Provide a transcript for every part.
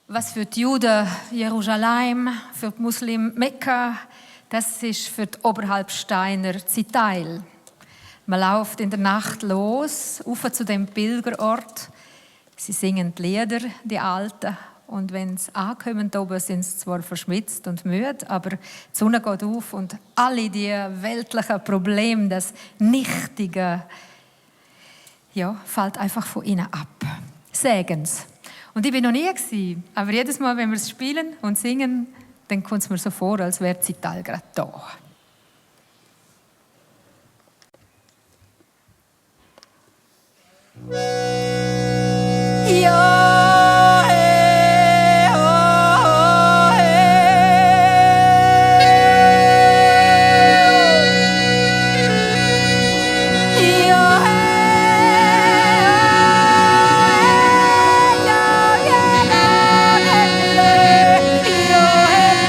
Was für die Juden Jerusalem, für die Muslime Mekka, das ist für die Oberhalbsteiner Ziteil. Man läuft in der Nacht los, auf zu dem Pilgerort. Sie singen die Lieder, die alten. Und wenn sie ankommen oben, sind sie zwar verschwitzt und müde, aber die Sonne geht auf und alle die weltlichen Probleme, das Nichtige, ja, fällt einfach von ihnen ab. Sägen's. Und ich bin noch nie gewesen, aber jedes Mal, wenn wir es spielen und singen, dann kommt es mir so vor, als wäre Zital gerade da. Ja, hey, oh, hey. Ja, hey, oh, hey, ja, ja, ja, hey, oh, hey,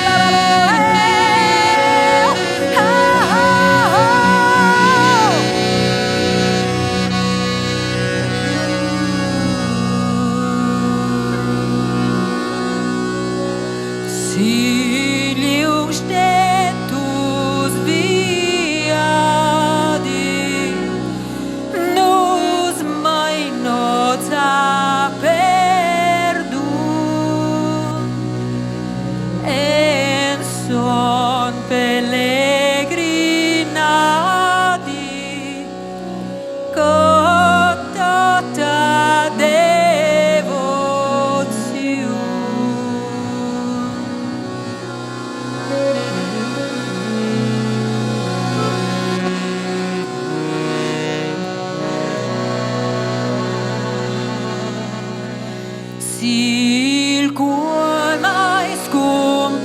Sil cual mai scumparida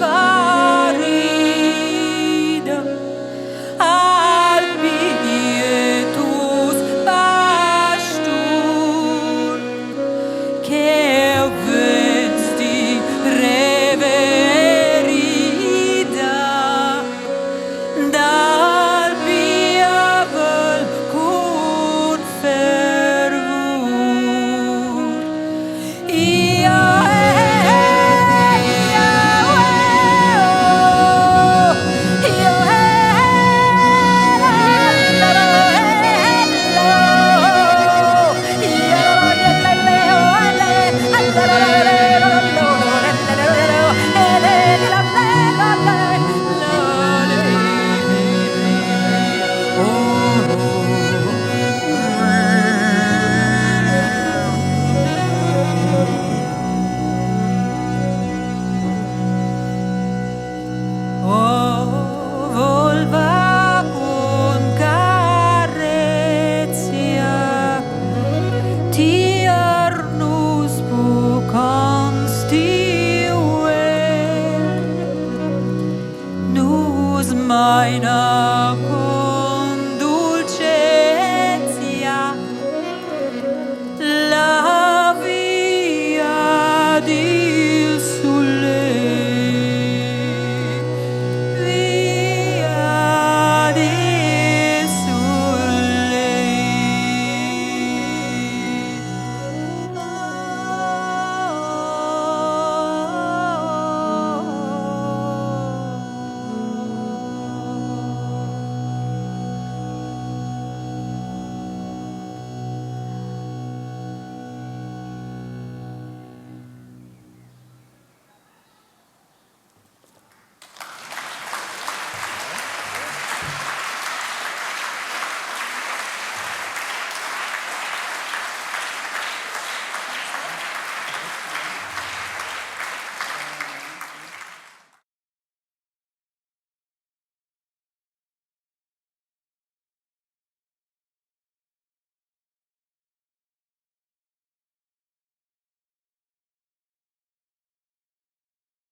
al pietus pastur che vensti reverida dal pievel cun fervur. Ia, eh, ia, eh, oh, ia, eh, la, la, eh, la, oh, ia, la, la, la, oh, la, la, la, la, la, la, la, la, la, la, la, Oh, volva cun carezia tier nus pucons tiu el, nus maina.